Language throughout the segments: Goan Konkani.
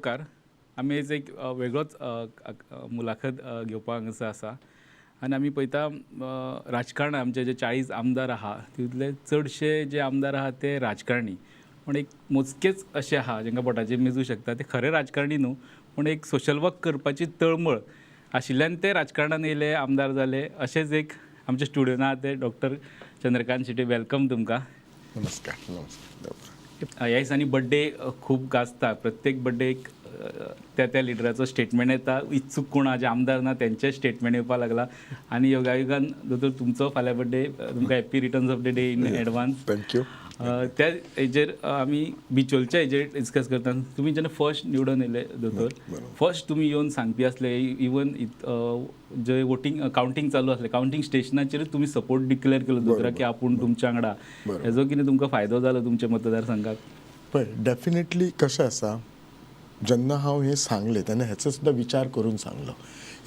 गांवकार. आमी आयज एक वेगळोच मुलाखत घेवपाक हांगासर आसा आनी आमी पळयता राजकारण. आमचे जे 40 आमदार आहा, तितूंतले चडशे जे आमदार आहा ते राजकारणी, पूण एक मोजकेच अशे आहा जेंकां बोटाचेर मेजूं शकता, ते खरे राजकारणी न्हू, पूण एक सोशल वर्क करपाची तळमळ आशिल्ल्यान ते राजकारणान येयले, आमदार जाले. अशेंच एक आमच्या स्टुडियोन आहा ते डॉक्टर चंद्रकांत शेट्ये. Welcome तुमकां. नमस्कार, नमस्कार. ह्या दिसांनी बड्डे खूब गाजता. प्रत्येक बड्डेक त्या त्या लिडराचो स्टेटमेंट येता. इत्सूक कोण आहा, जे आमदार ना, तेंचे स्टेटमेंट येवपाक लागला आनी योगायोगान दोतोर तुमचो फाल्यां बड्डे. तुमकां happy returns of the day in advance. Thank you. त्या हेजेर आमी बिचोलच्या हेजेर डिस्कस करता. तुमी जेन्ना फर्स्ट निवडून येयले दोतोर, फर्स्ट तुमी येवन सांगपी आसले, इवन जे वोटींग कावंटींग चालू आसलें, कावंटींग स्टेशनाचेरूच तुमी सपोर्ट डिक्लेअर केलो दोतोराक की आपूण तुमच्या वांगडा. हेजो कितें तुमकां फायदो जालो तुमच्या मतदारसंघाक? पळय, डेफिनेटली. कशें आसा, जेन्ना हांव हें सांगलें तेन्ना हेचो सुद्दां विचार करून सांगलो.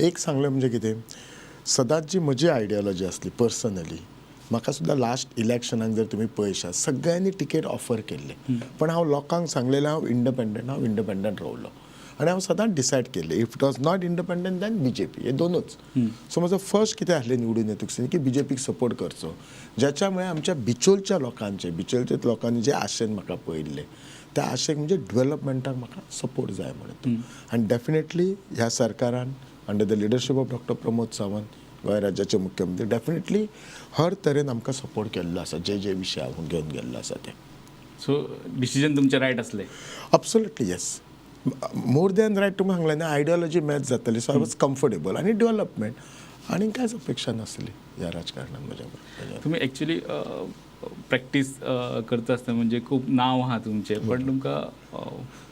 एक सांगलें म्हणजे कितें, सदांच जी म्हजी आयडियोलॉजी आसली पर्सनली, म्हाका सुद्दां लास्ट इलेक्शनाक जर तुमी पळयशात, सगळ्यांनी तिकेट ऑफर केल्ले, पण हांव लोकांक सांगलेलें हांव इंडिपेंडंट. हांव इंडिपेंडंट रावलो आनी हांव सदांच डिसायड केल्लें, if it was not independent then BJP, हे दोनूच. सो म्हजो फर्स्ट कितें आसलें निवडून येतकच की बीजेपीक सपोर्ट करचो, ज्याच्यामुळे आमच्या बिचोलच्या लोकांचे, बिचोलच्या लोकांनी जे आशेन म्हाका पळयल्लें, त्या आशेक म्हणजे डेव्हलपमेंटाक म्हाका सपोर्ट जाय म्हणून. आनी डेफिनेटली ह्या सरकारान under the leadership of Doctor Pramod Sawant, Goa राज्याचे मुख्यमंत्री, डेफिनेटली हर तरेन आमकां सपोर्ट केल्लो आसा, जे जे विशय हांव घेवन गेल्लो आसा ते. सो डिसिजन तुमचें रायट आसलें? Absolutely yes, more than right. तुमकां सांगलें न्ही, आयडियोलॉजी मॅच जातली, सो I was comfortable आनी डेव्हलपमेंट, आनी कांयच अपेक्षा नासली ह्या राजकारणान म्हज्या बरोबर. तुमी एक्चुली प्रॅक्टीस करता आसतना म्हणजे खूब नांव आहा तुमचें, पण तुमकां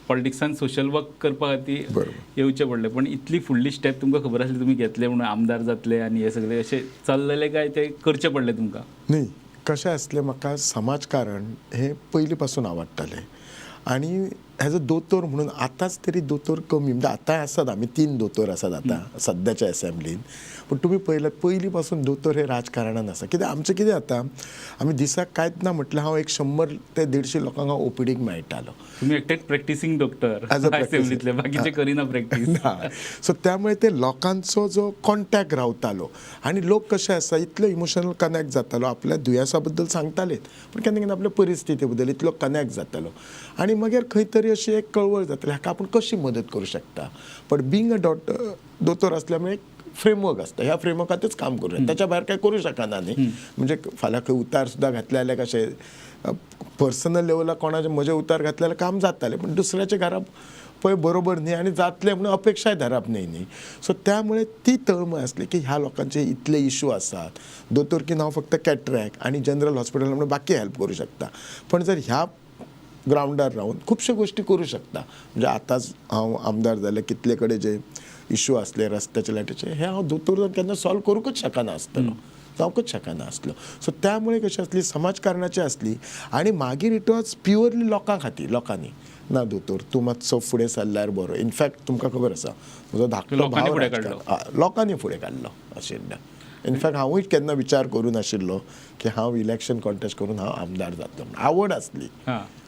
पॉलिटिक्सान सोशल वर्क करपा खातीर येवचें पडलें. पण इतली फुडली स्टेप तुमकां खबर आसली तुमी घेतले म्हणून, आमदार जातले आनी हे सगळे अशें चल्लेलें काय तें करचें पडलें तुमकां? न्ही, कशें आसलें, म्हाका समाजकारण हें पयलीं पासून आवडटालें आनी एज अ दोतोर म्हणून आतांच तरी दोतोर कमी, म्हणजे आतांय आसात, आमी तीन दोतोर आसात आतां सद्याच्या एसेंब्लीन, पूण तुमी पळयल्यार पयलीं पासून दोतोर हे राजकारणान आसा. कित्याक आमचें कितें जाता, आमी दिसाक कांयच ना म्हटल्यार हांव एक 100 ते 150 लोकांक हांव ओपीडीक मेळटालो. तुमी एकटेच प्रॅक्टिसींग डॉक्टर As a practicing. असेंब्लीतले, बाकीचे करिना प्रॅक्टीस. ना, सो त्यामुळे ते लोकांचो जो कॉन्टॅक्ट रावतालो आनी लोक कशे आसा, इतलो इमोशनल कनॅक्ट जातालो, आपल्या दुयेंसा बद्दल सांगतालेत, पूण केन्ना केन्ना आपल्या परिस्थिती बद्दल इतलो कनॅक्ट जातालो आनी मागीर खंय तरी अशी एक कळवळ जाताली, हाका आपूण कशी मदत करूं शकता. बट बिंग अ डॉक्टर, दोतोर असल्यामुळे एक फ्रेमवर्क आसता, ह्या फ्रेमवर्कांतच काम करूं, त्याच्या भायर काय करूं शकना न्ही. म्हणजे फाल्यां खंय उतार सुद्दां घातले जाल्यार कशें, पर्सनल लेवलाक कोणाचें म्हजें उतार घातलें जाल्यार काम जातालें, पूण दुसऱ्याच्या घरा पळय बरोबर न्ही आनी जातलें म्हणून अपेक्षाय धरप न्ही न्ही. सो त्यामुळे ती तळमळ आसली की ह्या लोकांचे इतले इशू आसात. दोतोरकीन हांव फक्त कॅटरॅक्ट आनी जनरल हॉस्पिटल म्हणून बाकी हेल्प करूं शकता, पण जर ह्या ग्रावंडार रावन खुबश्यो गोश्टी करूं शकता. म्हणजे आतांच हांव आमदार जालें, कितले कडेन जे इशू आसले रस्त्याचे, लायटीचे, हे हांव दोतोर केन्ना सॉल्व करूंकच शकना आसतलो, जावंकच शकना आसलो. सो त्यामुळे कशी आसली, समाजकारणाची आसली आनी मागीर it was purely लोकां खातीर. लोकांनी ना दोतोर तूं मातसो फुडें सरल्यार बरो. इनफॅक्ट तुमकां खबर आसा, म्हजो धाकटो लोकांनी भाव फुडें राजकारण- हय, लोकांनी फुडें काडलो आशिल्लो. इनफॅक्ट हांवूय केन्ना विचार करूं नाशिल्लो की हांव इलेक्शन कॉन्टेस्ट करून हांव आमदार जातलो म्हणून. आवड आसली,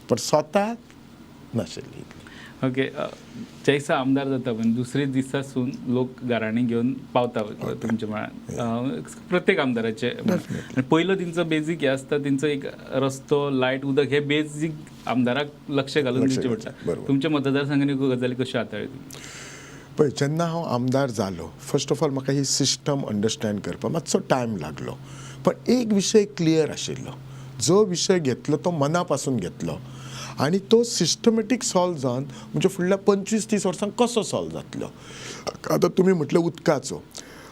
पण स्वताक नाशिल्ली इतली. ओके, ज्या दिसा आमदार जाता पण दुसरे दिसासून लोक गाराणी घेवन पावता तुमच्या मळार, प्रत्येक आमदाराचे. आनी पयलो तेंचो बेजीक हें आसता, तेंचो एक रस्तो, लायट, उदक, हे बेजीक आमदाराक लक्ष घालून लक्ष दिवचें घालचें, पडटा. तुमच्या मतदारसंघांनी गजाली कश्यो हाताळ्यो तुमी? पळय, जेन्ना हांव आमदार जालो, फर्स्ट ऑफ ऑल म्हाका ही सिस्टम अंडरस्टँड करपाक मातसो टायम लागलो, पण एक विशय क्लियर आशिल्लो, जो विशय घेतलो तो मना पासून घेतलो आनी तो सिस्टमॅटीक सॉल्व जावन म्हणजे फुडल्या 25-30 वर्सांक कसो सॉल्व जातलो. आतां तुमी म्हटलें उदकाचो,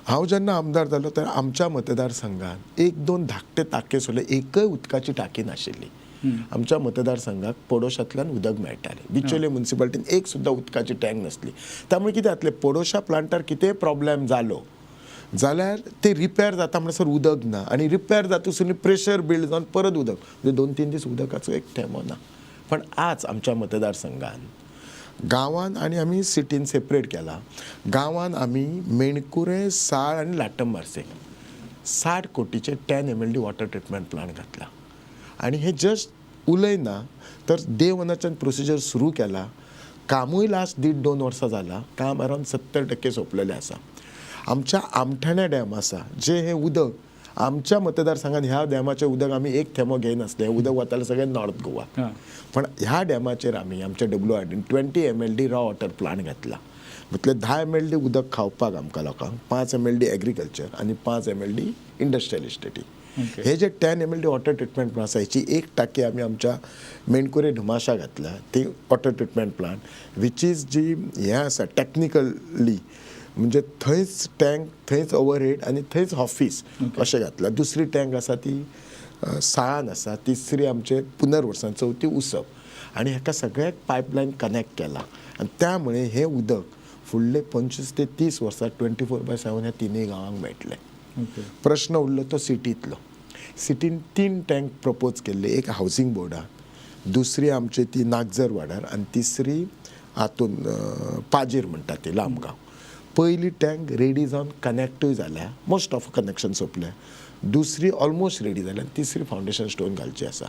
हांव जेन्ना आमदार जालो तेन्ना आमच्या मतदारसंघात एक दोन धाकटे टाके सोडले, एकय उदकाची टाकी नाशिल्ली. आमच्या मतदारसंघाक पडोशांतल्यान उदक मेळटालें. बिचोले मुन्सिपालिटीन एक सुद्दां उदकाची टँक नासली. त्यामुळे कितें जातलें, पडोशा प्लांटार कितेंय प्रॉब्लेम जालो जाल्यार ते रिपेर जाता म्हणसर उदक ना आनी रिपेर जातसून प्रेशर बिल्ड जावन परत उदक, म्हणजे 2-3 दीस उदकाचो एक थेंबो ना. पण आज आमच्या मतदारसंघान गांवान आनी आमी सिटीन सेपरेट केला, गांवान आमी मेणकुरे, साळ आनी Latambarcem 60 कोटीचे 10 MLD water treatment plant घातला आनी हे जस्ट उलयना तर डे वनाच्यान प्रोसिजर सुरू केला. कामूय लास्ट 1.5-2 वर्सां जाला, काम अरावंड 70% सोंपलेलें आसा. आमच्या आमठाण्या डॅम आसा, जे हें उदक आमच्या मतदारसंघात ह्या डॅमाचें उदक आमी एक थेंबो घेयनासले, हें उदक वतालें सगळें नॉर्थ गोवा. पण ह्या डॅमाचेर आमी आमच्या WRD 20 MLD raw water plant घातला. म्हटल्यार 10 MLD उदक खावपाक आमकां लोकांक, 5 MLD agriculture आनी 5 MLD industrial इस्टेटी. हे जे 10 MLD water treatment plant आसा, हेची एक टाकी आमी आमच्या मेणकुरे धुमाशा घातल्या, ती water treatment plant which is जी हें आसा टॅक्निकली म्हणजे थंयच टँक, थंयच ओवरहेड आनी थंयच ऑफीस अशें घातलां. दुसरी टँक आसा ती साळान आसा, तिसरी आमचे पुनर्वसन, चवथी उसप, आनी हेका सगळ्याक पायपलायन कनेक्ट केला. आनी त्यामुळे हें उदक फुडले 25 ते 30 वर्सां 24/7 ह्या तिनूय गांवांक मेळटलें. प्रश्न उरलो तो सिटींतलो. सिटीन 3 टँक प्रपोज केल्ले, एक हावजींग बोर्डान, दुसरी आमची ती नागझर वाड्यार, आनी तिसरी हातून पाजेर म्हणटा ती लामगांव. पयली टँक रेडी जावन कनेक्टूय जाल्या, मोस्ट ऑफ कनेक्शन सोंपलें, दुसरी ऑलमोस्ट रेडी जाल्या, आनी तिसरी फावंडेशन स्टोन घालची आसा.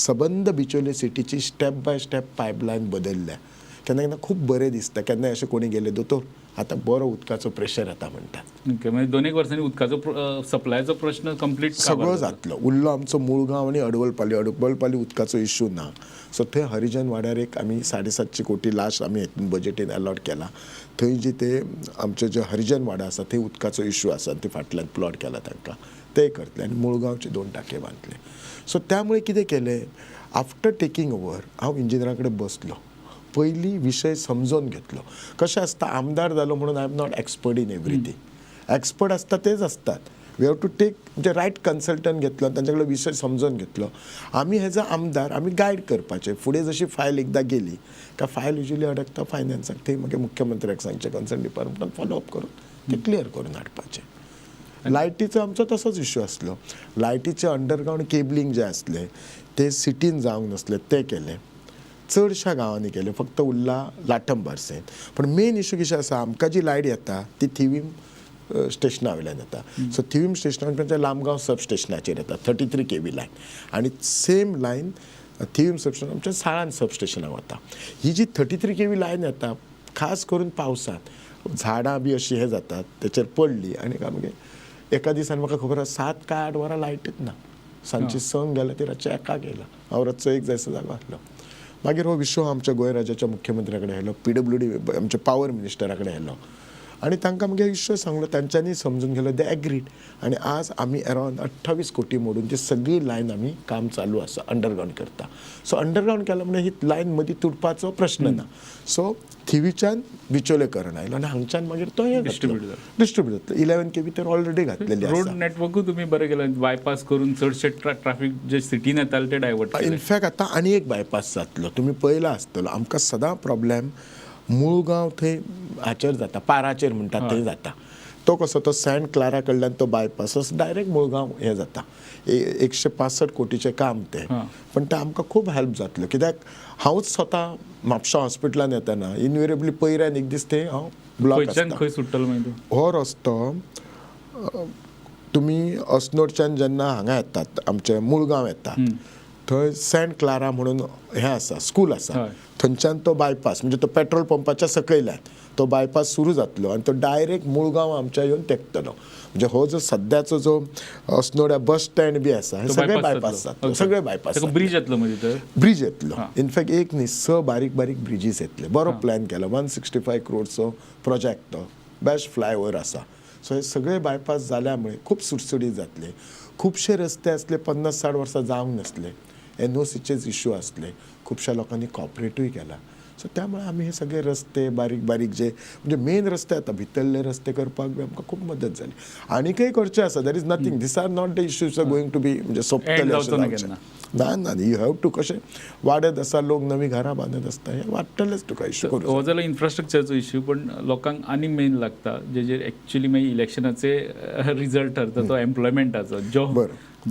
सबंद बिचोले सिटीची स्टेप बाय स्टेप पायपलायन बदलल्या. केन्ना केन्ना खूब बरें दिसता, केन्ना अशें कोणी गेले दोतोर आतां बरो उदकाचो प्रेशर येता म्हणटात. ओके, म्हणजे 2-1 वर्सांनी उदकाचो सप्लायचो प्रश्न कंप्लीट सगळो जातलो. उरलो आमचो मुळगांव आनी अडवलपाली. अडवलपाली उदकाचो इश्यू ना, सो थंय हरिजन वाड्यार एक आमी 750 कोटी लास्ट आमी हेतून बजेटीन अलॉट केला. थंय जी ते आमचे जे हरिजन वाडा आसा थंय उदकाचो इश्यू आसा, ते फाटल्यान प्लॉट केला तांकां, ते करतले. आनी मुळगांवचे 2 टाके बांदतले. सो त्यामुळे कितें केलें, आफ्टर टेकींग ओवर हांव इंजिनियरा कडेन बसलो, पयलीं विशय समजून घेतलो. कशें आसता, आमदार जालो म्हणून I am not expert in everything. Expert आसता तेच आसतात. We have to take म्हणजे रायट कन्सल्टंट घेतलो, तांचे कडेन विशय समजून घेतलो. आमी एज अ आमदार आमी गायड करपाचें. फुडें जशी फायल एकदां गेली काय फायल युजली अडकता फायनान्साक, थंय मागीर मुख्यमंत्र्याक सांगचें, कन्सर्न डिपार्टमेंटान फॉलोअप करून ते क्लियर करून हाडपाचें. लायटीचो आमचो तसोच इश्यू आसलो. लायटीचें अंडरग्रावंड केबलींग जें आसलें तें सिटीन जावंक नासलें, तें केलें. चडश्या गांवांनी केलें, फक्त उरला लाटम बार्सेन. पण मेन इश्यू कितें आसा, आमकां जी लायट येता ती थिवीम स्टेशना वयल्यान येता. सो थिवीम स्टेशना वयल्यान लामगांव सब स्टेशनाचेर येता 33 kV line, आनी same line Thivim sub station आमच्या साळान सब स्टेशनाक वता. ही जी 33 kV line येता, खास करून पावसांत झाडां बी अशी हें जातात, तेचेर पडली आनी मागीर एका दिसान म्हाका खबर आसा 7 काय 8 वरां लायटच ना. सांजची 6 गेल्या ती रातचे 1 गेला, हांव रातचो 1 जायसर जागो आसलो. मागीर हो विशय आमच्या गोंय राज्याच्या मुख्यमंत्र्या कडेन आयलो, PWD आमच्या पावर मिनिस्टरा कडेन आयलो, आनी तांकां मागीर विशय सांगलो, तांच्यांनी समजून घेतलो, दे एग्रीड. आनी आज आमी अरावंड 28 कोटी मोडून ती सगळी लायन आमी काम चालू आसा, अंडरग्रावंड करता. सो अंडरग्रावंड केला म्हणजे ही लायन मदीं तुटपाचो प्रश्न ना. सो थिवीच्यान बिचोले करण आयलो आनी हांगच्यान मागीर तो हें डिस्ट्रिब्यूट जातलो. 11 kV तर ऑलरेडी घातलेली आसा. रोड नेटवर्कूय तुमी बरें केलां, बायपास करून चडशे ट्राफीक जे सिटीन येताले ते डायवर्ट केले. इनफॅक्ट आतां आनी एक बायपास जातलो, तुमी पळयला आसतलो. आमकां सदां प्रॉब्लेम मुळगांव थंय हाचेर जाता, पाराचेर म्हणटात थंय जाता. तो कसो तो सेंट क्लारा कडल्यान तो बायपास डायरेक्ट मुळगांव हें जाता. 165 कोटीचें काम तें, पण तें आमकां खूब हेल्प जातलें. कित्याक हांवूच स्वता म्हापशा हॉस्पिटलान येतना इनवेरेबली पयऱ्यान एक दीस थंय हांव ब्लॉक आसता. खंय सुट्टलो मागीर हो रस्तो तुमी अस्नोडच्यान जेन्ना हांगा येतात, आमचे मुळगांव येतात, थंय सेंट क्लारा म्हणून हें आसा, स्कूल आसा, थंयच्यान तो बायपास म्हणजे तो पेट्रोल पंपाच्या सकयल्यान तो बायपास सुरू जातलो आनी तो डायरेक्ट मुळगांव आमच्या येवन तेंकतलो. म्हणजे हो जो सद्याचो जो अस्नोड्या बस स्टँड बी आसा, हे सगळे बायपास जातलो, सगळे बायपास. ब्रिज येतलो मागीर, ब्रिज येतलो. इनफॅक्ट एक न्ही 6 बारीक बारीक ब्रिजीस येतले. बरो प्लॅन केला, 165 क्रोडचो प्रोजेक्ट तो, बेस्ट फ्लायओवर आसा. सो हे सगळे बायपास जाल्यामुळे खूब सुटसुटीत जातले. खुबशे रस्ते आसले 50-60 वर्सां जावंक नासले, NOCचेच इश्यू आसले, खुबश्या लोकांनी कॉपरेटूय केला. सो त्यामुळे आमी हे सगळे रस्ते बारीक बारीक जे म्हणजे मेन रस्ते आतां भितरले रस्ते करपाक बी आमकां खूब मदत जाली. आनीकय करचे आसा, there is nothing, these are not the issues are going to be म्हणजे सोंपतले अशें ना. ना, you have to कशें वाडत आसा, लोक नवी घरां बांदत आसता, हें वाडटलेंच तुका इश्यू. हो जालो इन्फ्रास्ट्रक्चरचो इश्यू, पण लोकांक आनी मेन लागता जेजेर एक्चुली मागीर इलेक्शनाचे रिजल्ट ठरता तो एम्प्लॉयमेंटाचो.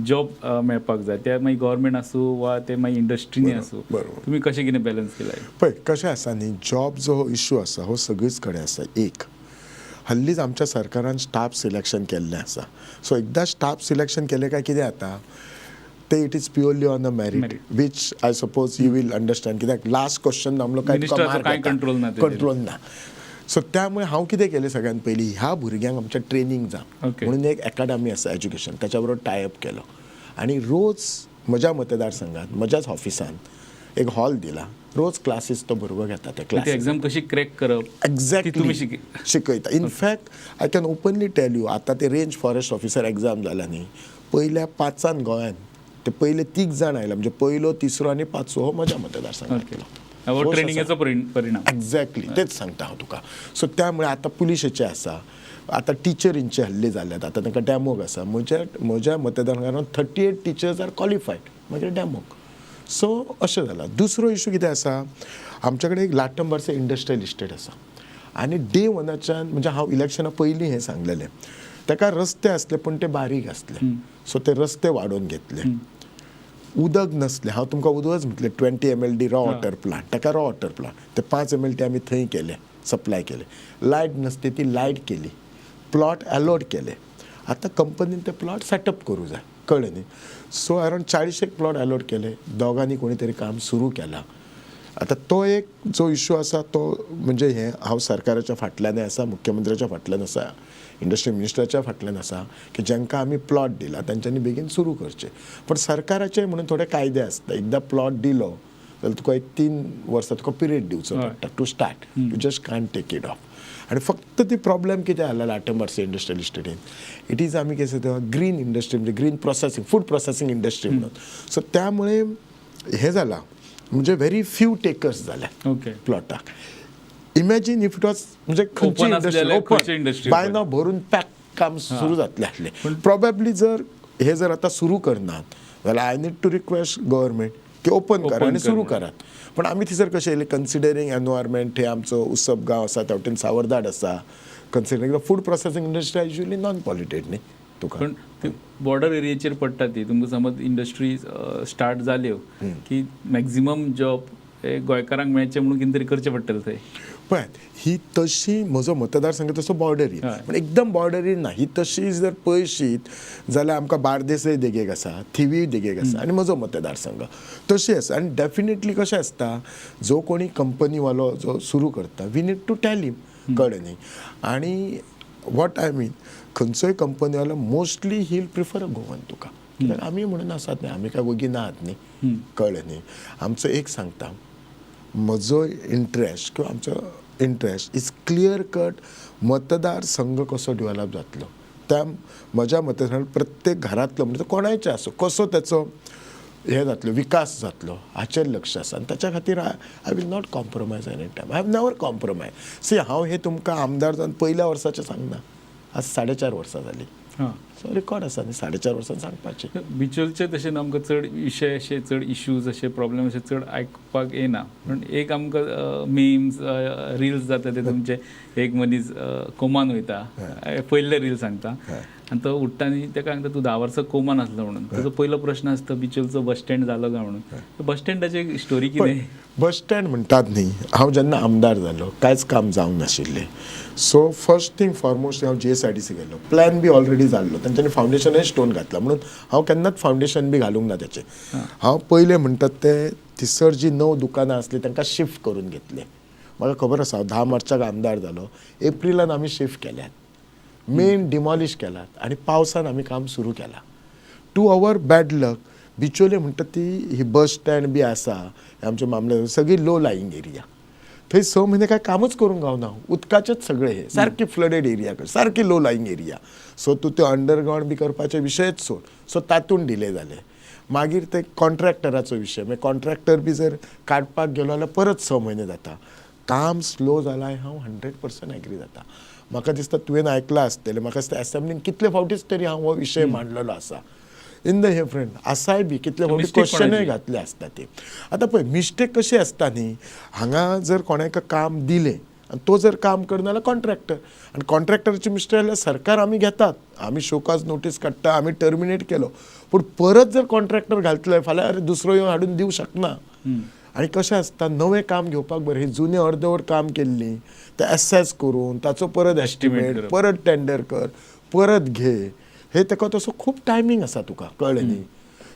जॉब मेळपाक जाय, ते मागीर गव्हर्मेंट आसूं वा ते मागीर इंडस्ट्रीनी आसूं, तुमी कशें कितें बॅलन्स केलां? पळय कशें आसा न्ही, जॉब जो इश्यू आसा हो सगळीच कडेन आसा. एक हल्लीच आमच्या सरकारान स्टाफ सिलेक्शन केल्लें आसा. सो एकदां स्टाफ सिलेक्शन केलें काय कितें जाता, ते it is purely on a merit, Merit. Which I suppose you will understand, कित्याक लास्ट क्वेश्चन आमलो काय Minister चो कांय control ना तेजेर. कंट्रोल ना. सो त्यामुळे हांव कितें केलें, सगळ्यात पयलीं ह्या भुरग्यांक आमच्या ट्रेनींग जावं म्हणून एक एकाडमी आसा एज्युकेशन, ताच्या बरोबर टायअप केलो आनी रोज म्हज्या मतदारसंघात म्हज्याच ऑफिसान एक हॉल दिला, रोज क्लासीस तो भुरगो घेता ते ती क्लासीस एक्झाम कशी क्रॅक करप ती एक्झॅक्टली तुमी शिकयता. In fact I can openly tell you, आतां ते रेंज फॉरेस्ट ऑफिसर एग्जाम जाला न्ही, पयल्या पांचान गोंयान ते पयले तीग जाण आयले, म्हणजे पयलो, तिसरो आनी पांचवो हो म्हज्या मतदारसंघातलो. हो ट्रेनिंगेचो परिणाम. एक्झॅक्टली तेच सांगता हांव तुका. सो त्यामुळे आतां पुलिशेचे आसा, आतां टिचरींचे हल्ले जाल्यात, आतां तांकां डॅमोक आसा. म्हज्या म्हज्या मतदारसंघात 38 टिचर्स आर क्वॉलिफायड, मागीर डॅमोक. सो अशें जालां. दुसरो इशू कितें आसा, आमच्या कडेन एक लाटंबारसे इंडस्ट्रियल इस्टेट आसा आनी डे वनाच्यान, म्हणजे हांव इलेक्शना पयलीं हें सांगलेलें, ताका रस्ते आसले पूण ते बारीक आसले, सो ते रस्ते वाडोवन घेतले. उदक नसलें, हांव तुमकां उदकच म्हटलें, 20 MLD raw water plant, ताका रॉ वॉटर प्लांट ते 5 MLD आमी थंय केले, सप्लाय केले. लायट नसली ती लायट केली, प्लॉट एलॉट केले. आतां कंपनीन ते प्लॉट सेटअप करूं जाय, कळ्ळें न्ही. सो अरावंड 40 प्लॉट एलॉट केले, दोगांनी कोणी तरी काम सुरू केलां. आतां तो एक जो इशू आसा तो म्हणजे हें हांव सरकाराच्या फाटल्यानय आसा, मुख्यमंत्र्याच्या फाटल्यान आसा, इंडस्ट्री मिनिस्टराच्या फाटल्यान आसा की जांकां आमी प्लॉट दिला तांच्यांनी बेगीन सुरू करचें. पण सरकाराचे म्हणून थोडे कायदे आसता, एकदां प्लॉट दिलो जाल्यार तुका एक 3 वर्सां तुका पिरियड दिवचो पडटा to start, you just can't take it off. आनी फक्त ती प्रॉब्लेम कितें जाला लाटंबारसे इंडस्ट्रियल इस्टेटीन, it is आमी कितें तेव्हा ग्रीन इंडस्ट्री, म्हणजे green processing, food processing industry म्हणून. सो त्यामुळे हें जालां, म्हणजे व्हेरी फ्यू टेकर्स जाल्या प्लॉटाक. इमॅजीन if it was म्हणजे खंयची Open industry आसलें, खंयची ओपन industry bye open. नाव भरून पॅक काम सुरू जातलें आसलें. प्रॉबेबली जर हे जर आतां सुरू करनात जाल्यार I need to request government की ओपन करा आनी सुरू करात. पण आमी थंयसर कशें येयले, कन्सिडरींग एनवायरमेंट, हे आमचो उत्सव गांव आसा, त्या वटेन सावरदाड आसा, considering food processing industry usually non polluted न्ही तुका. पण ती बॉर्डर एरियेचेर पडटा ती, तुमकां समज इंडस्ट्री स्टार्ट जाल्यो की मॅक्झिमम जॉब हे गोंयकारांक मेळचे म्हणून कितें तरी करचें पडटलें थंय. पळयात, ही तशी म्हजो मतदारसंघ तसो बॉर्डरी, पण एकदम बॉर्डरी ना ही, तशी जर पळयशीत जाल्यार आमकां बार्देसय देगेक आसा, थिवीय देगेक आसा आनी म्हजो मतदारसंघ तशी आसा. आनी डेफिनेटली कशें आसता, जो कोणी कंपनीवालो जो सुरू करता, we need to tell him, कळ्ळें न्ही. आनी what I मीन, खंयचोय कंपनीवालो mostly he will prefer a Goan तुका, कित्याक आमी म्हणून आसात न्ही, आमी काय वगी नात न्ही, कळ्ळें न्ही. आमचो एक सांगता, म्हजो इंट्रस्ट किंवा आमचो इंट्रस्ट is clear cut, मतदारसंघ कसो डेवलप जातलो, त्या म्हज्या मतदारसंघात प्रत्येक घरांतलो म्हणजे कोणायचें आसूं, कसो तेचो हें जातलो, विकास जातलो हाचेर लक्ष आसा. आनी ताच्या खातीर I will not compromise any time, I have never compromise. See, हांव हें तुमकां आमदार जावन पयल्या वर्साचें सांगना, आज 4.5 वर्सां जालीं, सो रिकॉर्ड आसा न्ही 4.5 वर्सां सांगपाचें. बिचोलचे तशें आमकां चड विशय अशे, चड इश्यूज अशे, प्रॉब्लेम अशे चड आयकपाक येना, पूण एक आमकां मिम्स रिल्स जाता ते तुमचे, एक मनीस कोमान वयता, पयल्ले रील सांगता, आनी तो उठ्ठा आनी ताका सांगता तूं 10 वर्सां कोमान आसलो म्हणून. ताजो पयलो प्रश्न आसता बिचोलचो बस स्टँड जालो काय म्हणून. बस स्टँडाची स्टोरी कितें? बस स्टँड म्हणटात न्ही, हांव जेन्ना आमदार जालो कांयच काम जावंक नाशिल्लें. सो फर्स्ट थींग फॉरमोस्ट, हांव GSIDC गेलो, प्लॅन बी ऑलरेडी जाल्लो, तांच्यांनी फावंडेशनय स्टोन घातला, म्हणून हांव केन्नाच फावंडेशन बी घालूंक ना तेचें. हांव पयलें म्हणटात ते थंयसर जी 9 दुकानां आसलीं तांकां शिफ्ट करून घेतलें. म्हाका खबर आसा, हांव 10 मार्चाक आमदार जालो, एप्रिलान आमी शिफ्ट केल्यात, मेन डिमॉलिश केलात आनी पावसान आमी काम सुरू केलां. टू our bad लक, बिचोले म्हणटा ती ही बस स्टँड बी आसा, आमचे मामले सगळी लो लाईंग एरिया, थंय 6 म्हयने काय कामच करूंक गावना, उदकाचेच सगळे हे सारकी फ्लडेड एरिया, सारकी लो लाईंग एरिया. सो तूं ते अंडरग्रावंड बी करपाचे विशयच सोड, सो तातूंत डिले जाले. मागीर ते कॉन्ट्रॅक्टराचो विशय, मागीर कॉन्ट्रॅक्टर बी जर काडपाक गेलो जाल्यार परत 6 म्हयने जाता, काम स्लो जालां. हांव 100% एग्री जाता. म्हाका दिसता तुवें आयकलां आसतलें, म्हाका दिसता एसेंब्लीन कितले फावटीच तरी हांव हो विशय मांडलेलो आसा. इन the हे फ्रेंड आसाय बी कितले फावटी क्वेश्चनय घातले आसता ते. आतां पळय मिस्टेक कशी आसता न्ही, हांगा जर कोणाक काम दिलें आनी तो जर काम करना जाल्यार कॉन्ट्रॅक्टर, आनी कॉन्ट्रॅक्टराची मिस्टेक जाल्यार सरकार आमी घेतात, आमी शोकाज नोटीस काडटा, आमी टर्मिनेट केलो, पूण परत जर कॉन्ट्रॅक्टर घालतले फाल्यां अरे दुसरो येवन हाडून दिवं शकना. आनी कशें आसता, नवें काम घेवपाक बरें, ही जुनें अर्दवट काम केल्लीं तें एसेस करून ताचो परत एस्टिमेट, परत टेंडर कर, परत घे, हे ताका तसो खूब टायमींग आसा तुका, कळ्ळें न्ही.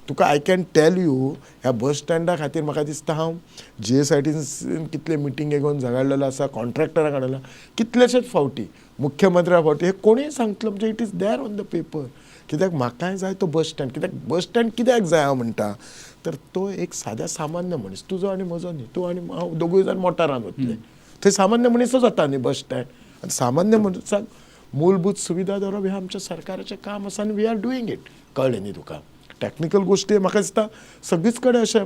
तुका I can tell you, ह्या बस स्टँडा खातीर म्हाका दिसता हांव जीएसआयडीसीन कितले मिटींगे घेवन झगडलेलो आसा, कॉन्ट्रॅक्टराक हाडला कितलेशेच फावटी, मुख्यमंत्र्या फावटी. हे कोणूय सांगतलो, म्हणजे it is there on the paper. कित्याक म्हाकाय जाय तो बस स्टँड. कित्याक बस स्टँड कित्याक जाय हांव म्हणटा, तर तो एक साद्या सामान्य मनीस, तुजो आनी म्हजो न्ही, तूं आनी हांव दोगूय जाण मोटारान वतले, थंय सामान्य मनीसच वता न्ही बस स्टँड. आनी सामान्य मनशाक मूलभूत सुविधा दवरप हें आमच्या सरकाराचें काम आसा आनी we are doing it. कळ्ळें न्ही तुका? टॅक्निकल गोश्टी म्हाका दिसता सगळीच कडेन अशें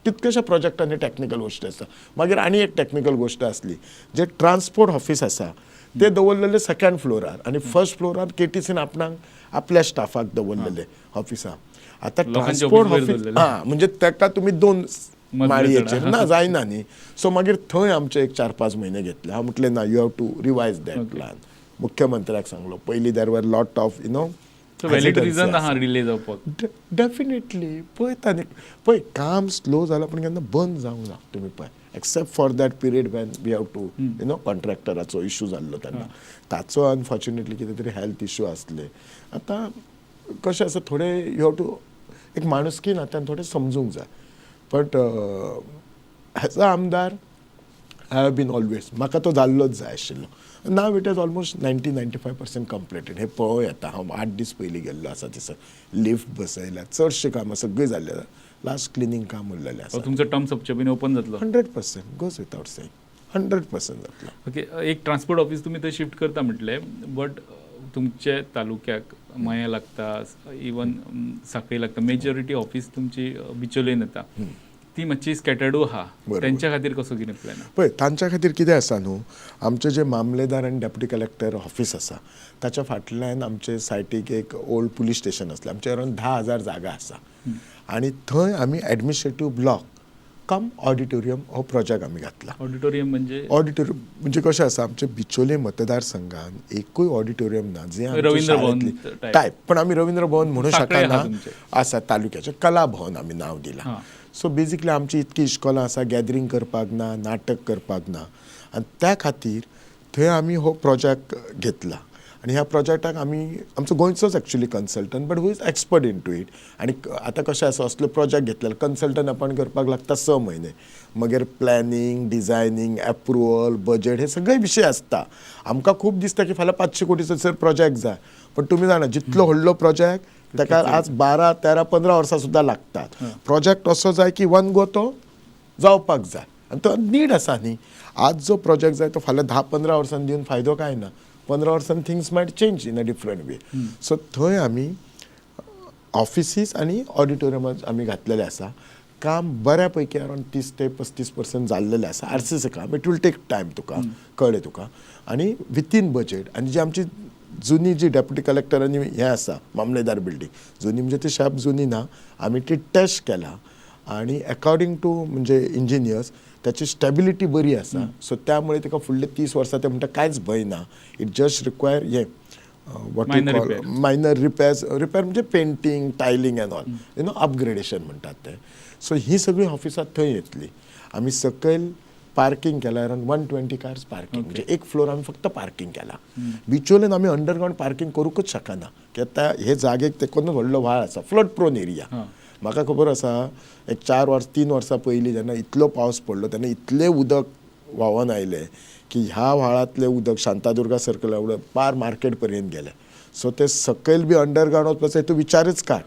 कितक्याशा प्रोजेक्टांनी टॅक्निकल गोश्टी आसता. मागीर आनी एक टॅक्निकल गोश्ट आसली, जे ट्रान्सपोर्ट ऑफीस आसा ते दवरलेले सेकंड फ्लोरार आनी फर्स्ट फ्लोरार केटीसीन आपणाक आपल्या स्टाफाक दवरलेले ऑफिसाक. आतां लोकांचे ट्रान्सपोर्ट ऑफीस वयर ऑफीस दवरलेलें. आं, म्हणजे ताका तुमी दोन मजले माळयेचेर चड. ना जायना न्ही. सो मागीर थंय आमचे एक 4-5 म्हयने घेतले. हांव म्हटलें ना, you have to revise that plan. मुख्यमंत्र्याक सांगलो पयलीं, there were lot of so valid reason आहा डिले जावपाक. डेफिनेटली. पळयता न्ही, पळय, काम स्लो जालां पूण केन्ना बंद जावंक ना. तुमी पळय, except for that period when we have to कॉन्ट्रॅक्टराचो इशू जाल्लो तेन्ना, ताचो अनफॉर्च्युनेटली कितें तरी हेल्थ इशू आसले. आतां कशें आसा, थोडे you have to एक माणुसकी नात्यान थोडें समजूंक जाय. बट एज अ आमदार I have been always, म्हाका तो जाल्लोच जाय आशिल्लो. Now it is almost 90-95% completed. हे पळोवं येता, हांव 8 दीस पयलीं गेल्लो आसा थंयसर. लिफ्ट बसयल्या, चडशें कामां सगळीं जाल्लीं आसा, लास्ट क्लिनींग काम उरलेलें आसा. हो तुमचो टर्म सोंपचे पयलीं ओपन जातलो? 100%, goes without saying, 100% जातलो. ओके, एक ट्रान्सपोर्ट ऑफिस तुमी थंय शिफ्ट करता म्हटलें, बट तुमचे तालुक्याक मया लागता, इवन साखळी लागता, मेजॉरिटी ऑफिस तुमची बिचोलेन येता, ती मातशी स्कॅटर्डू आहा. तेंच्या खातीर कसो कितें प्लॅन? पळय, तांच्या खातीर कितें आसा न्हू, आमचे जे मामलेदार आनी डेप्युटी कलेक्टर ऑफीस आसा ताच्या फाटल्यान आमचे सायटीक एक ओल्ड पुलीस स्टेशन आसलें. आमचे अरावंड 10,000 जागा आसा आनी थंय आमी एडमिनिस्ट्रेटीव ब्लॉक कम ऑडिटोरियम हो प्रोजेक्ट आमी घातला. ऑडिटोरियम म्हणजे? ऑडिटोरियम म्हणजे कशें आसा, आमचे बिचोले मतदारसंघान एकूय ऑडिटोरियम ना जे आमच्या रवींद्र भवन शाळेंतली type. टायप, पण आमी रवींद्र भवन म्हणू साखळे आहा शकना. तुमचें. आसा, तालुक्याचें कला भवन आमी नांव दिलां. सो बेजिकली आमची इतकी इश्कोलां आसा, गॅदरींग करपाक ना, नाटक करपाक ना, आनी त्या खातीर थंय आमी हो प्रोजेक्ट घेतला. आनी ह्या प्रोजेक्टाक आमी आमचो गोंयचोच actually consultant, but who is expert into it. आनी आतां कशें आसा, असलो प्रोजेक्ट घेतलेलो कन्सल्टंट आपण करपाक लागता 6 म्हयने, मागीर प्लॅनिंग, डिझायनींग, एप्रुवल, बजेट, हे सगळे विशय आसता. आमकां खूब दिसता की फाल्यां 500 कोटीचो सर प्रोजेक्ट जाय, पण तुमी जाणा, जितलो व्हडलो प्रोजेक्ट ताका आज 12, 13, 15 वर्सां सुद्दां लागतात. प्रोजेक्ट असो जाय की वन गो तो जावपाक जाय आनी तो नीड आसा न्ही. आज जो प्रोजेक्ट जाय तो फाल्यां 10-15 वर्सांनी दिवन फायदो काय ना. 15 वर्सांनी things might change in a different way. So थंय आमी ऑफिसीस आनी ऑडिटोरियम आमी घातलेले आसा. काम बऱ्या पैकी अरावंड 30 ते 35% जाल्लेलें आसा. आरसीसी काम, it will take time, तुका कळ्ळें तुका, आनी विथीन बजेट. आनी जी आमची जुनी जी डेप्युटी कलेक्टर आनी हें आसा मामलेदार बिल्डींग, जुनी म्हणजे ती शार्प जुनी ना, आमी ती टेस्ट केला आनी अकॉर्डिंग टू म्हणजे इंजिनियर्स त्याची स्टेबिलिटी बरी आसा. सो त्यामुळे ताका फुडले 30 वर्सां ते म्हणटा कांयच भंय ना. It just require हें what you Minor call repair. Minor repairs. Repair म्हणजे painting, tiling and all, upgradation म्हणटात ते. सो ही सगळीं ऑफिसां थंय येतली. आमी सकयल पार्किंग केला, around 120 cars parking, म्हणजे एक फ्लोर आमी फक्त पार्किंग केला. बिचोलेन आमी अंडरग्रावंड पार्किंग करूंकच शकना, कित्याक त्या हे जागेक तेकूनच व्हडलो व्हाळ आसा, फ्लड प्रोन एरिया. म्हाका खबर आसा, एक 4 वर्स, 3 वर्सां पयलीं जेन्ना इतलो पावस पडलो तेन्ना इतलें उदक व्हांवन आयलें की ह्या व्हाळांतलें उदक शांतादुर्गा सर्कल पार मार्केट पर्यंत गेलें. सो ते सकयल बी अंडरग्रावंड वचपाचो हेतू विचारच काड.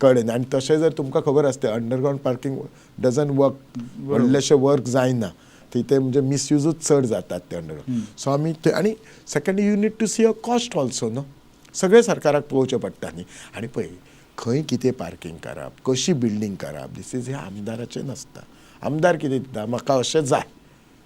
कळ्ळें न्ही? आनी तशें जर तुमकां खबर आसता, अंडरग्रावंड पार्किंग डजन वर्क, व्हडलेशें वर्क जायना थंय, म्हणजे मिसयुजूच चड जातात ते अंडरग्रावंड. सो आमी ते, आनी second, you need to see a cost also न्हू. सगळें सरकाराक पळोवचें पडटा न्ही. आनी पळय, खंय कितें पार्किंग करप, कशी बिल्डींग करप, this is हें आमदाराचें नासता. आमदार कितें दिता, म्हाका अशें जाय,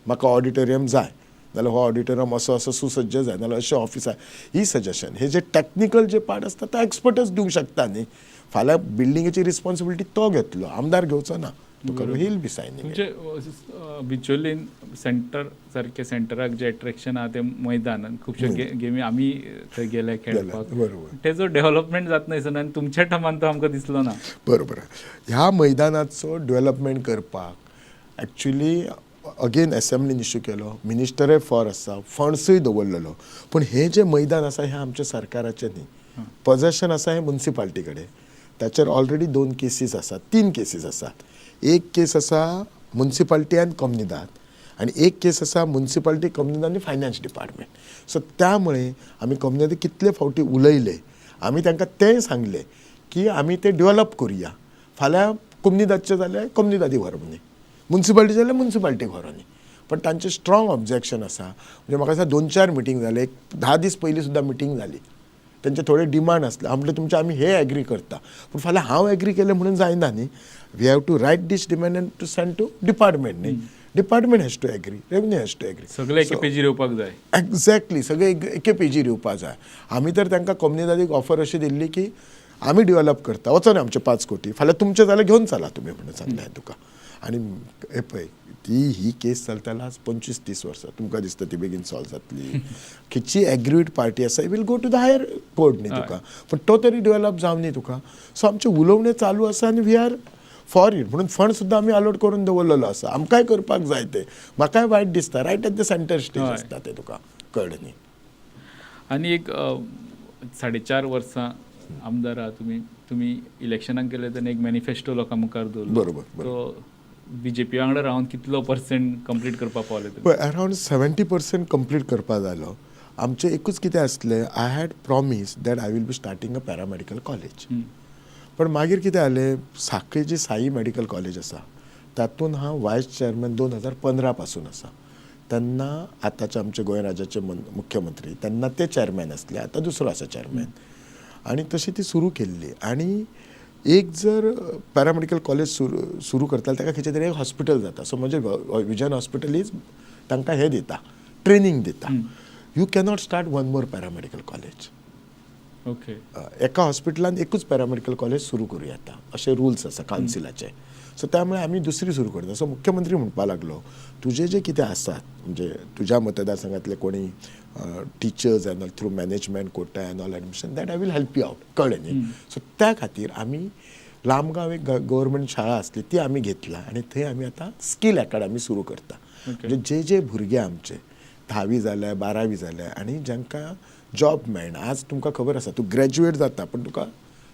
म्हाका ऑडिटोरियम जाय, नाल्यार हो ऑडिटोरियम असो असो सुसज्ज जाय, नाल्यार अशें ऑफिस जाय, ही सजेशन. हे जे टॅक्निकल जे पार्ट आसता तो एक्सपर्टच दिवंक शकता न्ही. फाल्यां बिल्डिंगेची रिस्पॉन्सिबिलिटी तो घेतलो, आमदार घेवचो ना. तुका he'll be signing. तुमचे बिचोलीन सेंटर सारके सेंटराक जे एट्रॅक्शन आहा ते मैदान आनी खुबश्यो गेमी आमी थंय गेले खेळपाक. तेजो डेव्हलपमेंट जात न्हय सर, आनी तुमच्या टर्मान तो आमकां दिसलो ना. बरोबर. ह्या मैदानाचो डेव्हलपमेंट करपाक एक्चुली अगेन एसेंब्लीन इशू केलो, मिनिस्टरय फॉर आसा, फंड्सूय दवरलेलो. पूण हें जें मैदान आसा हें आमच्या सरकाराचें न्ही, पजेशन आसा हें मुन्सिपाल्टी कडेन. ताचेर ऑलरेडी दोन केसीस आसात, तीन केसीस आसात. एक केस आसा मुन्सिपाल्टी आनी कोमनिदाद आनी एक केस आसा मुन्सिपाल्टी, कोमनिदाद आनी फायनान्स डिपार्टमेंट. सो त्यामुळे आमी कोमनिदाद कितले फावटी उलयले, आमी तांकां तेंय सांगलें की आमी तें डेवलप करुया. फाल्यां कोमनिदादचें जाल्यार कोमनिदादी व्हरोनी, मुन्सिपाल्टी जाल्यार मुन्सिपाल्टीक व्हरोनी. पण तांचें स्ट्रॉंग ऑब्जेक्शन आसा. म्हणजे म्हाका दिसता दोन चार मिटींग जाले, एक 10 दीस पयलीं सुद्दां मिटींग जाली. तेंचे थोडे डिमांड आसले. हांव म्हटलें, तुमचें आमी हे एग्री करता, पूण फाल्यां हांव एग्री केलें म्हणून जायना न्ही. We have to write this demand and to send to department न्ही. Department has to agree, revenue has to agree. सगळे एके पेजीर येवपाक जाय. एग्जॅक्टली, सगळे एके पेजीर येवपा जाय. आमी तर तांकां कोमनिदादीक ऑफर अशी दिल्ली की आमी डेवलप करता, वचोन आमचे 5 कोटी, फाल्यां तुमचें जाल्यार घेवन चला तुमी म्हणून सांगलें हांवें तुका. आनी हे पळय, ती ही केस चलता लास्ट 25-30 वर्सां. तुमकां दिसता ती बेगीन सॉल्व जातली? खंयची एग्रीड पार्टी आसा will go to the higher court न्ही तुका, पूण तो तरी डेवलप जावं न्ही तुका. सो आमचें उलोवणें चालू आसा आनी we are for it म्हणून फंड सुद्दां आमी अलोट करून दवरलेलो आसा. आमकांय करपाक जाय तें. म्हाकाय वायट दिसता, right at the center stage आसता तें, तुका कळ्ळें न्ही. आनी एक 4.5 वर्सां आमदार आहा तुमी. तुमी इलेक्शनाक गेले तेन्ना एक मॅनिफेस्टो लोकां मुखार दवरलो. बरोबर, तो बीजेपी वांगडा रावन कितलो पर्संट कंप्लीट करपाक पावले तुमी? पळय, अरावंड 70% कंप्लीट करपा जालो. आमचें एकूच कितें आसलें, I had promise that I will be starting a paramedical college. पण मागीर कितें जालें, साखळी जी साई मेडिकल कॉलेज आसा तातूंत हांव वायस चॅरमॅन 2015 पासून आसा. तेन्ना आतांचे आमचे गोंय राज्याचे मुख्यमंत्री तेन्ना ते चॅरमॅन आसले, आतां दुसरो आसा चॅरमॅन. आनी तशी ती सुरू केल्ली. आनी एक जर पॅरामेडिकल कॉलेज सुरू सुरू करता, ताका खंयचें तरी एक हॉस्पिटल जाता. सो म्हजें विजन हॉस्पिटल is तांकां हें दिता, ट्रेनींग दिता. You cannot start one more paramedical college. एका हॉस्पिटलान एकूच पॅरामेडिकल कॉलेज सुरू करूं येता अशे रुल्स आसा कावन्सिलाचे. सो त्यामुळे आमी दुसरी सुरू करता. सो मुख्यमंत्री म्हणपाक लागलो, तुजे जे कितें आसात, म्हणजे तुज्या मतदारसंघातले कोणी teachers and all through management quota and all admission, that I will help you out. कळ्ळें न्ही? सो त्या खातीर आमी लामगांव एक गव्हर्मेंट शाळा आसली ती आमी घेतला आनी थंय आमी आतां स्कील एकाडमी सुरू करता. म्हणजे जे जे भुरगे आमचे धावी जाल्या, बारावी जाल्या आनी जांकां जॉब मेळना. आज तुमकां खबर आसा, तूं ग्रॅज्युएट जाता पण तुका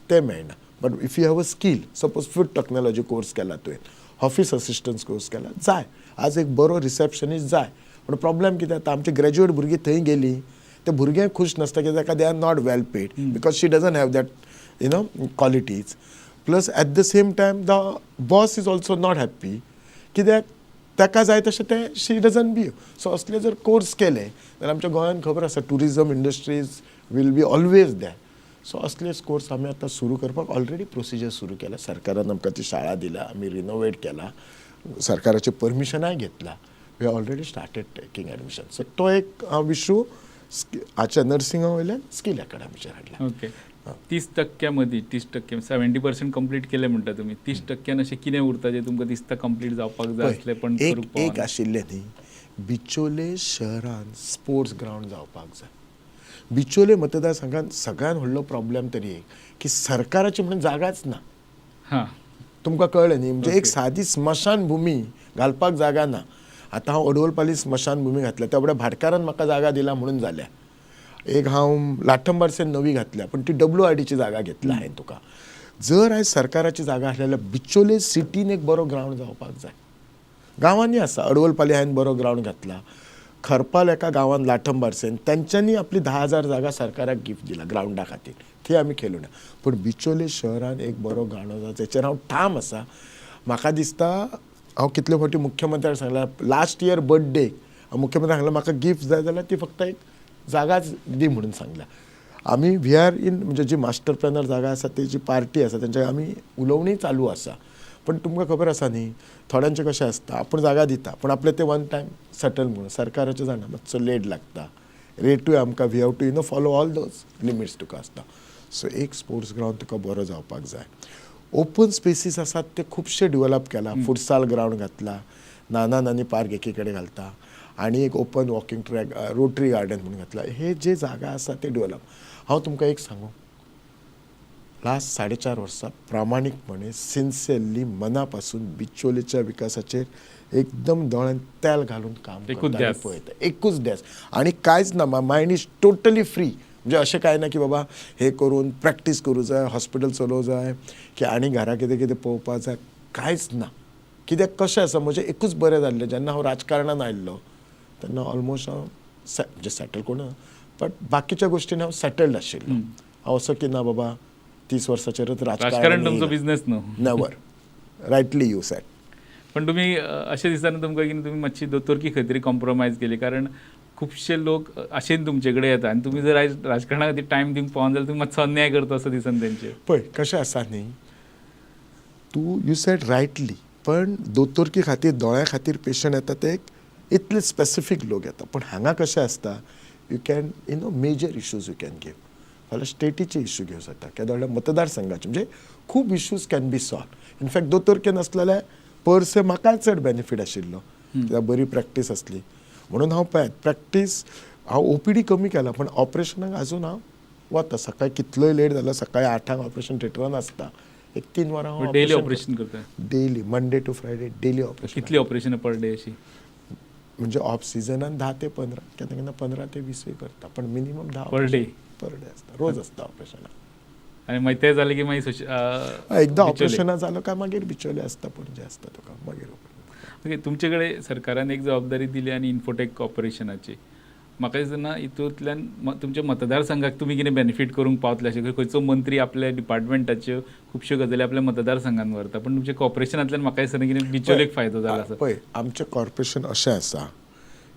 तें मेळना. But if you have a skill, suppose food technology course केला तुवें, ऑफिस असिस्टंस कोर्स केला, जाय आज एक बरो रिसेप्शनिस्ट जाय. पूण प्रॉब्लेम कितें जाता, आमचे ग्रॅज्युएट भुरगीं थंय गेलीं, ते भुरगे खूश नासता कित्याक ताका they are not well paid because she doesn't have that qualities. Plus at the same time the boss is also not happy कित्याक ताका जाय तशें तें शी डजन बी. सो असले जर कोर्स केले जाल्यार आमच्या गोंयांत खबर आसा, tourism industries will be always there. So असले कोर्स आमी आतां सुरू करपाक ऑलरेडी प्रोसिजर सुरू केल्या. सरकारान आमकां ती शाळा दिल्या, आमी रिनोवेट केला, सरकाराचें परमिशनाय घेतलां. We already started taking admission. So तो एक हांव इशू हाच्या नर्सिंगा वयल्यान स्कील एकाडमीचेर हाडला. ओके, 30 टक्क्या मदीं, 30% 70% कंप्लीट केले म्हणटा तुमी. 30 टक्क्यान अशें कितें उरता जें तुमकां दिसता कंप्लीट जावपाक जाय आसलें पण एक करूंक एक पावना? आशिल्लें न्ही, बिचोले शहरान स्पोर्ट्स ग्रावंड जावपाक जाय. बिचोले मतदारसंघात सगळ्यात व्हडलो प्रॉब्लेम तरी एक की सरकाराची म्हणून जागाच ना. तुमकां कळ्ळें न्ही? म्हणजे एक सादी स्मशानभुमी घालपाक जागा ना. आतां हांव अडवलपाली स्मशानभुमी घातल्या, त्या बरोबर भाटकारान म्हाका जागा दिला म्हणून जाल्या. एक हांव लाठंबारसेन नवी घातल्या, पण ती डब्ल्यू आर डीची जागा घेतल्या हांवें तुका. जर आयज सरकाराची जागा आसली जाल्यार बिचोले सिटीन एक बरो ग्रावंड जावपाक जाय. गांवांनी आसा, अडवलपाली हांवें बरो ग्रावंड घातला. खरपाल एका गांवांत लाठंबारसेन तेंच्यांनी आपली 10,000 जागा सरकाराक गिफ्ट दिला ग्रावंडा खातीर, थंय आमी खेळुना. पूण बिचोले शहरान एक बरो ग्रावंड जाता तेचेर हांव ठाम आसा. म्हाका दिसता हांव कितले फावटी मुख्यमंत्र्याक सांगला, लास्ट इयर बर्थडे मुख्यमंत्र्याक सांगला, म्हाका गिफ्ट जाय जाल्यार ती फक्त एक जागाच दी म्हणून सांगला. आमी we are in, म्हणजे जी मास्टर प्लॅनर जागा आसा तेजी पार्टी आसा, तेंच्या आमी उलोवणीय चालू आसा. पण तुमकां खबर आसा न्ही, थोड्यांचें कशें आसता, आपूण जागा दिता पूण आपलें तें वन टायम सेटल म्हणून. सरकाराचें जाणा मातसो लेट लागता, रेटूय आमकां we have to follow all those limits तुका आसता. सो एक स्पोर्ट्स ग्रावंड तुका बरो जावपाक जाय. ओपन स्पेसीस आसात ते खुबशे डेवलप केला. फुटसाल ग्रावंड घातला, नाना नानी पार्क एकी कडेन घालता आनी एक open walking track, rotary garden म्हणून घातला. हे जे जागा आसा ते डेवलप. हांव तुमकां एक सांगू, लास्ट 4.5 वर्सां प्रामाणीकपणे, सिन्सियरली, मना पासून बिचोलेच्या विकासाचेर एकदम दोळ्यान तेल घालून काम एकूच करता आनी ध्यास. पळयता. एकूच ध्यास आनी कांयच ना. Mind is totally free. म्हणजे अशें कांय ना की बाबा हें करून प्रॅक्टीस करूं जाय, हॉस्पिटल चलोवं जाय की आनी घरा कितें कितें पळोवपा जाय, कांयच ना. कित्याक कशें आसा, म्हजें एकूच बरें जाल्लें, जेन्ना हांव राजकारणान आयिल्लो तेन्ना ऑलमोस्ट हांव म्हणजे सेटल कोण, बट बाकीच्या गोश्टीन हांव सेटल्ड आशिल्लो. हांव असो की ना बाबा 30 वर्साचेरच राजकारण तुमचो बिझनेस न्हू. Never, rightly you said. पण तुमी अशें दिसना तुमकां की तुमी मातशी दोतोरकी खंय तरी कॉम्प्रोमायज केली? कारण खुबशे लोक आशेन तुमचे कडेन येता आनी तुमी जर आयज राजकारणा खातीर टायम दिवंक पावना जाल्यार तुमी मातसो अन्याय करता असो दिसना तेंचेर? पळय कशें आसा न्ही, तूं you said rightly, पण दोतोरकी खातीर दोळ्या खातीर पेशंट येता ते एक इतले स्पेसिफीक लोक येता. पण हांगा कशें आसता, you can you know major issues you can give. फाल्यां स्टेटीचे इश्यू घेवं जाता, केदो व्हडल्या मतदारसंघाचे, म्हणजे खूब issues can be solve. In fact दोतोरके नासलेले पर से म्हाकाय चड बेनिफीट आशिल्लो, कित्याक बरी प्रॅक्टीस आसली म्हणून हांव पळयात प्रॅक्टीस हांव ओपीडी कमी केला, पण ऑपरेशनाक आजून हांव वता. सकाळी कितलोय लेट जालो, सकाळी 8 ऑपरेशन थिएटरान आसता, एक 3 वरां हांव डेली ऑपरेशन करता? Daily, Monday to Friday daily operation. कितली ऑपरेशन पर डे अशी? म्हणजे ऑफ सिजनान 10 ते 15, केन्ना केन्ना 15 ते 20 करता, पण minimum 10 per day. Per day आसता, रोज आसता ऑपरेशनाक. आनी मागीर तें जालें की मागीर एकदां ऑपरेशनां जालो काय मागीर बिचोले आसता, पणजे आसता तुका मागीर. ओके, तुमचे कडेन सरकारान एक जबाबदारी दिली आनी इन्फोटेक कॉर्पोरेशनाची. म्हाका दिसना हितूंतल्यान तुमच्या मतदारसंघाक तुमी कितें बेनिफीट करूंक पावतले अशें? खंयचो मंत्री आपल्या डिपार्टमेंटाच्यो खुबश्यो गजाली आपल्या मतदारसंघान व्हरता, पण तुमच्या कॉर्पोरेशनांतल्यान म्हाका दिसना कितें बिचोलेक फायदो जाला आसा. पळय आमचें कॉर्पोरेशन अशें आसा,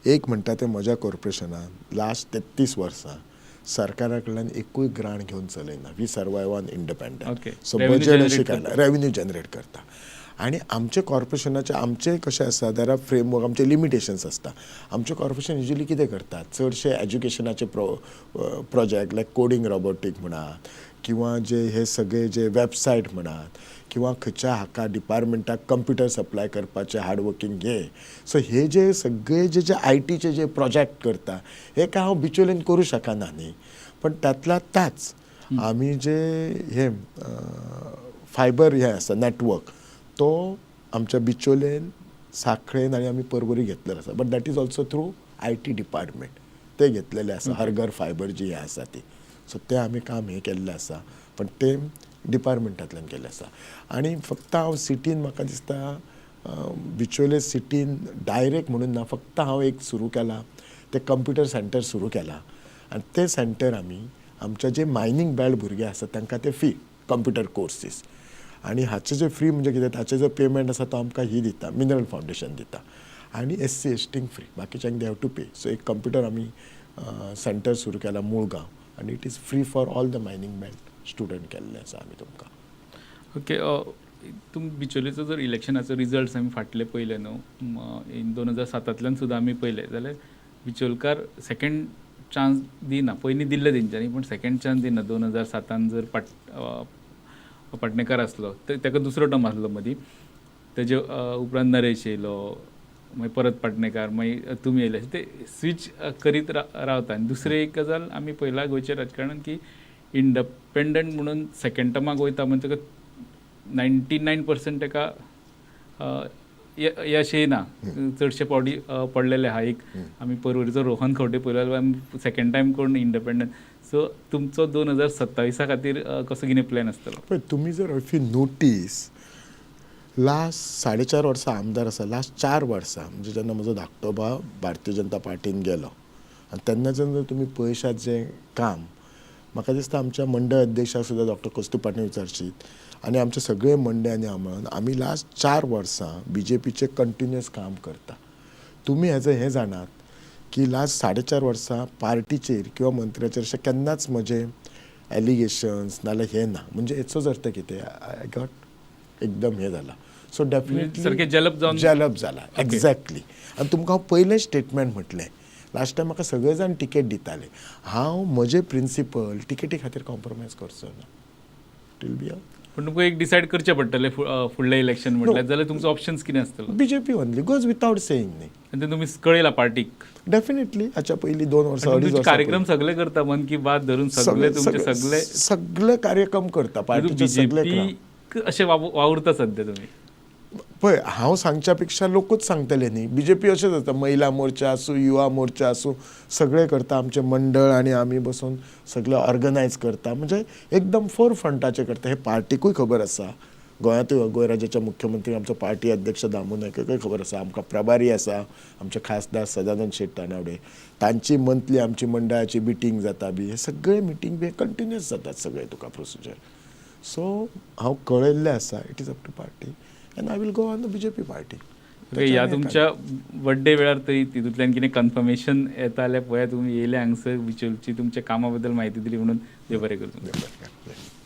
एक म्हणटा तें म्हज्या कॉर्पोरेशनान लास्ट 33 वर्सां सरकारा कडल्यान एकूय ग्रांट घेवन चलयना. We survive on independent. So budget अशें कांय ना, रेवेन्यू जनरेट करता. आनी आमचे कॉर्पोरेशनाचे आमचें कशें आसा, there are framework, आमचे लिमिटेशन्स आसता. आमचें कॉर्पोरेशन युजली कितें करता, चडशे एज्युकेशनाचे प्रोजेक्ट लायक कोडींग रोबोटीक म्हणात, किंवा जे हे सगळे जे वेबसायट म्हणात, किंवा खंयच्या हाका डिपार्टमेंटाक कंप्युटर सप्लाय करपाचें हार्डवर्कींग हे, सो हे जे सगळे जे जे आय टीचे जे प्रोजेक्ट करता, हे काय हांव बिचोलेन करूं शकना न्ही. पण तातल्या ताच आमी जे हे फायबर हे आसा नॅटवर्क, तो आमच्या बिचोलेन, साखळेन आनी आमी परवरी घेतलेलो आसा, but that is also through IT department ते घेतलेले आसा. हर घर फायबर जी हें आसा ती, सो तें आमी काम हें केल्लें आसा, पण तें डिपार्टमेंटांतल्यान केल्लें आसा. आनी फक्त हांव सिटीन म्हाका दिसता बिचोले सिटीन डायरेक्ट म्हणून ना, फक्त हांव एक सुरू केलां तें कंप्युटर सेंटर सुरू केलां. आनी तें सेंटर आमी आमच्या जे मायनींग बेल्ट भुरगे आसा तांकां ते फ्री कंप्युटर कोर्सीस. आनी हाचे जे फ्री म्हणजे कितें, ताचें जो पेमेंट आसा तो आमकां ही दिता, मिनरल फावंडेशन दिता, आनी एस सी एस टींक फ्री, बाकीच्यांक they have to pay. So एक कंप्युटर आमी सेंटर सुरू केला मुळगांव, आनी it is free for all the mining belt student केल्लें आसा आमी तुमकां. ओके, तुम बिचोलेचो जर इलेक्शनाचो रिजल्ट्स आमी फाटले पळयले न्हू, इन 2007तांतल्यान सुद्दां आमी पळयले जाल्यार बिचोलकार सेकेंड चान्स दिना. पयलीं दिल्ले तेंच्यांनी, पूण सेकेंड चान्स दिना. 2007तान जर पाटणेकार आसलो, ताका दुसरो टर्म आसलो मदीं, तेजे उपरांत नरेश येयलो, मागीर परत पाटणेकार, मागीर तुमी येयले, ते स्विच करीत रावता. आनी दुसरें एक गजाल आमी पळयला गोंयच्या राजकारणान की इंडपेंडंट म्हणून सेकेंड टर्माक वयता म्हणजे ताका 99% ताका यश येयना. चडशे फावटी पडलेले आहा. एक आमी परवरीचो रोहन खंवटे पळयलो जाल्यार आमी सेकेंड टायम कोण इंडिपेंडंट. सो तुमचो 2027 खातीर कसो कितें प्लॅन आसतलो? पळय तुमी जर if you notice, last 4.5 वर्सां आमदार आसा, लास्ट 4 वर्सां म्हणजे जेन्ना म्हजो धाकटो भाव भारतीय जनता पार्टीन गेलो आनी तेन्नाच्यान जर तुमी पळयशात जें काम, म्हाका दिसता आमच्या मंडळ अध्यक्षाक सुद्दां डॉक्टर कस्तू पाटील विचारशीत आनी आमचे सगळे मंडळ आनी हांव आमी लास्ट 4 वर्सां बीजेपीचें कंटिन्युअस काम करता. तुमी हेजें हें जाणात की लास्ट 4.5 वर्सां पार्टीचेर किंवा मंत्र्याचेर अशें केन्नाच म्हजें एलिगेशन्स नाल्यार हें ना. म्हणजे हेचोच अर्थ कितें, I got एकदम हें जाला. सो डेफिनेटली सारकें जेलप जावन जेलप जाला, एग्जॅक्टली. आनी तुमकां हांव पयलें स्टेटमेंट म्हटलें, लास्ट टायम म्हाका सगळे जाण टिकेट दिताले, हांव म्हजे प्रिंसिपल टिकेटी खातीर कॉम्प्रोमायज करचो ना. It will be a पूण तुमकां एक डिसायड करचें पडटलें फुडलें इलेक्शन म्हटल्यार, जाल्यार तुमचो ऑप्शन्स कितें आसतलो? BJP only, goes without saying न्ही. आनी ते तुमी कळयला पार्टीक? डेफिनेटली, हाच्या पयलीं 2 वर्सां, अडीच वर्सां कार्यक्रम सगळे करता, मन की बात धरून सगळे तुमचे सगळे सगळे कार्यक्रम करता पार्टीचे सगळे. बीजेपी अशें वावुरता सध्या तुमी? पळय, हांव सांगच्या पेक्षा लोकूच सांगतले न्ही. बीजेपी अशेंच आसता, महिला मोर्चा आसूं, युवा मोर्चा आसूं, सगळें करता. आमचें मंडळ आनी आमी बसून सगळें ऑर्गनायज करता, म्हणजे एकदम फोर फ्रंटाचें करता. हें पार्टीकूय खबर आसा, गोंयांतूय गोंय राज्याच्या मुख्यमंत्री आमचो पार्टी अध्यक्ष दामू नायकूय खबर आसा. आमकां प्रभारी आसा आमचे खासदार सदानंद शेट तानावडे, तांची मंथली आमची मंडळाची मिटींग जाता बी, हे सगळे मिटींग बी कंटिन्युअस जातात सगळे तुका प्रोसिजर. सो हांव कळयल्लें आसा, it is up to party and I will go on the BJP party. Okay, ह्या तुमच्या बड्डे वेळार तरी तितूंतल्यान कितें कन्फर्मेशन येता जाल्यार पळयात. तुमी येयले हांगसर बिचोलची तुमच्या कामा बद्दल म्हायती दिली म्हणून देव बरें करूं तुमकां.